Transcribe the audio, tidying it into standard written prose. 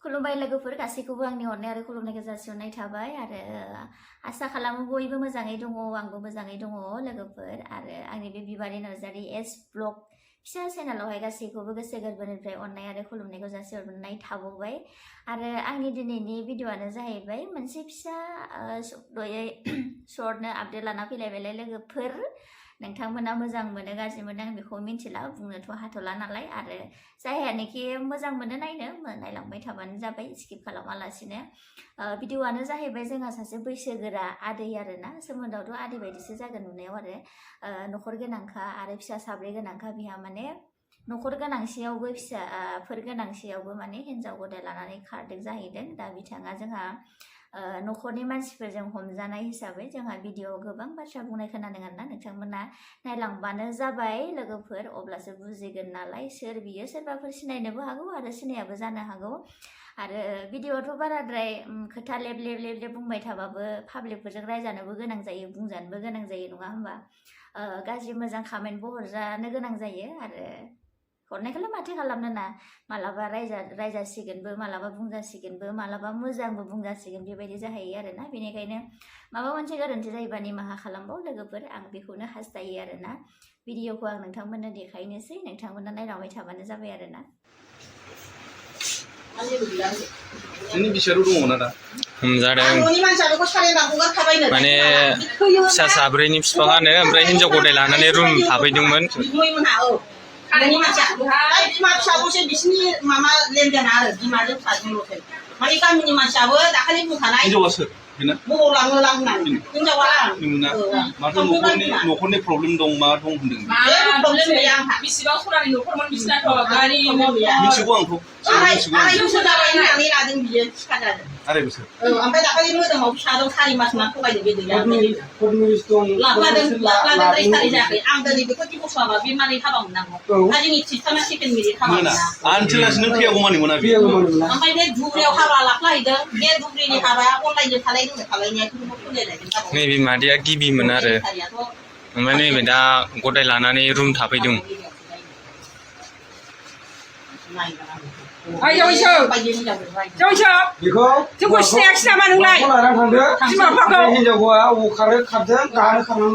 खुलुमबाय लोगोफोर गासैखौबो आंनि अननाय आरो खुलुमनायखौ जासिहरनाय थाबाय आरो आसा खालामो बयबो मोजाङै दङ आंबो मोजाङै दङ लोगोफोर आरो आंनि बे बिबारि नार्जारि एस ब्लग फिसा चेनेलावहाय गासैखौबो गोसो गोरबोनिफ्राय अननाय आरो खुलुमनायखौ जासिहरनाय थाबावबाय आरो आंनि दिनैनि भिडिअआनो जाहैबाय मोनसे फिसा सुंद'यै सर्टनो आपडेट लाना फैलायबायलाय लोगोफोर नोंथांमोना मोजां मोनो गाज्रि मोनो आं बेखौ मिन्थिला बुंनोथ' हाथ'ला नालाय आरो जायहानोखि मोजां मोनो नायनो नायलांबाय थाबानो जाबाय स्किप खालामालासिनो भिडिअआनो जाहैबाय जोंहा सासे बैसोगोरा आदै आरोना सोमोन्दोआवथ' आदै बायदिसो जागोन नुनायाव आरो न'खर गोनांखा आरो फिसा साब्रै गोनांखा बिहा माने न'खर गोनांसेयावबो फिसाफोर गोनांसेयावबो माने हिन्जाव गदाय लानानै खारदों जाहैदों दा बिथाङा जोंहा न'खरनि मानसिफोरजों हमजानाय हिसाबै जोंहा भिडिअआव गोबां बाथ्रा बुंनाय खोनादों आरोना नोंथांमोना नायलांबानो जाबाय लोगोफोर अब्लासो बुजिगोन नालाय सोर बियो सोरबाफोर सिनायनोबो हागौ आरो सिनायाबो जानो हागौ आरो भिडिअआवथ' बाराद्राय खोथा लेब लेब लेब लेब बुंबाय थाबाबो पाब्लिकफोरजों रायजानोबो गोनां जायो बुंजानोबो गोनां जायो नङा होमबा गाज्रि मोजां कमेन्टबो हरजानो गोनां जायो आरो हरनायखौलाय माथो खालामनो ना मालाबा रायजासिगोनबो मालाबा बुंजासिगोनबो मालाबा मोजांबो बुंजासिगोन बेबायदि जाहैयो आरोना बेनिखायनो माबा मोनसे गोरोन्थि जायोबा निमाहा खालामबाव लोगोफोर आं बेखौनो हास्थायो आरोना भिडिअखौ आं नोंथांमोननो देखायनोसै नोंथांमोना नायलांबाय थाबानो जाबाय आरोना नोंनि बिसारो दङ ना दा हमजादों माने फिसा साब्रैनि बिफाङानो ओमफ्राय हिनजाव गदाय लानानै रुम थाफैदोंमोन बिमा फिसाखौसो बिसिनि माबा लेनदेन आरो बिमाजों फिसाजोंल'सै माने गामिनि मानसियाबो दाखालि बुंखानाय हिनजावा सोर बेना बबाव लाङो होननानै हिनजावा नोंना माथो न'खरनि प्रब्लेम दं मा दं होनदों प्रब्लेम गैया आंहा बिसिबां सरानि न'खरमोन बिसिनाथ' गारि मिथिगौ आंखौ आराय बोसोर जाबाय होननानै लादों बियो सिखा जादों आराय बोसोर ओमफ्राय दाखालि मोदोमाव फिसा दं 4 मास मा थगायदों बे दैया लाफ्लादों 3 सारि जायाखै आं दिनै बेखौ दिबस लाबा बे मारै हाबा मोननांगौ दा जोंनि थिस्थाना सेकेन्ड मेरिट हाबा मोना आनथिलासिनो फैयागौ मानि मोना बे ओमफ्राय बे धुब्रियाव हाबा लाफ्लाहैदों बे धुब्रिनि हाबाया अनलाइनजों खालायनाया नैबे मादैया गिबिमोन आरो ओमफ्राय नैबे दा गदाय लानानै रुम थाफैदों जयसो जोंखौ सिनायाखिसै नामा नोंलाय हिनजावखौ अबाव खारो खारदों गानो खारनांगौ